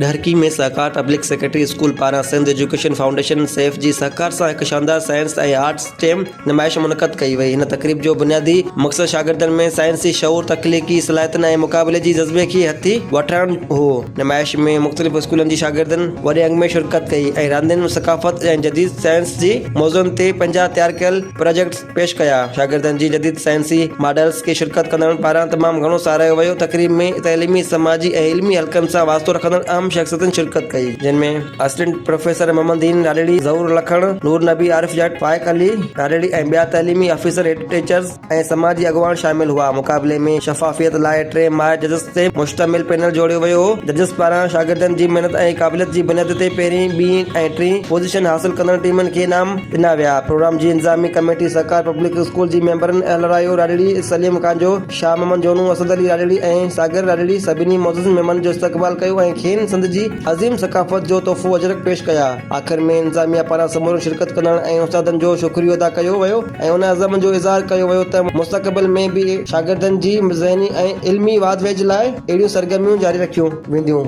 ڏهرڪي ۾ سهڪار public secretary school پاران Sindh education foundation سيف جي سهڪار سان هڪ شاندار سائنس ۽ آرٽس ٽيم نمائش منعقد ڪئي وئي. هن تقريب جو بنيادي مقصد شاگردن ۾ سائنسي شعور، تخليقي صلاحيتن ۽ مقابلي جي جذبي کي هٿي وٺرائڻ هو. نمائش ۾ مختلف اسڪولن جي شاگردن وڏي انگ ۾ شرڪت ڪئي ۽ راندين، ثقافت ۽ جديد سائنس جي موضوعن تي پنهنجا تيار ڪيل پراجيڪٽس پيش ڪيا. شاگردن جي جديد سائنسي ماڊلز کي شرڪت ڪندڙن پاران تمام گهڻو ساراهيو ويو. تقريب ۾ تعليمي، سماجي ۽ علمي حلقن سان واسطو رکندڙ اهم شخصيتن شرڪت ڪئي، جن ۾ اسسٽنٽ پروفيسر محمد دين راڏيڙي، ظهور لکڻ، نور نبي عارف جٽ، فائق علي راڏيڙي ۽ ٻيا تعليمي آفيسر، هيڊ ٽيچرز ۽ سماجي اڳواڻ شامل هئا. مقابلي ۾ شفافيت لاء ٽي ماهر ججز تي مشتمل پينل جوڙيو ويو هو. ججز پاران شاگردن جي محنت ۽ قابليت جي بنياد تي پهرين، ٻي ۽ ٽين پوزيشن حاصل ڪندڙ ٽيمن کي انعام ڏنا ويا. پروگرام جي انتظامي ڪميٽي سرڪار پبلڪ اسڪول جي ميمبرن الهرايو راڏيڙي، سليم ڪانجو، شاهه محمد جونو، اسد علي راڏيڙي ۽ ساگر راڏيڙي سڀني معزز مهمانن جو استقبال ڪيو ۽ کين سنڌ جي عظيم ثقافت جو تحفو اجرڪ پيش ڪيا. آخر ۾ انتظاميا پاران سمورن شرڪت ڪندڙن ۽ استادن جو شڪريو ادا ڪيو ويو ۽ ان عزم جو اظهار ڪيو ويو ته مستقبل ۾ به شاگردن جي ذهني ۽ علمي واڌ ويجهه لاء اهڙيون سرگرميون جاري رکيون وينديون.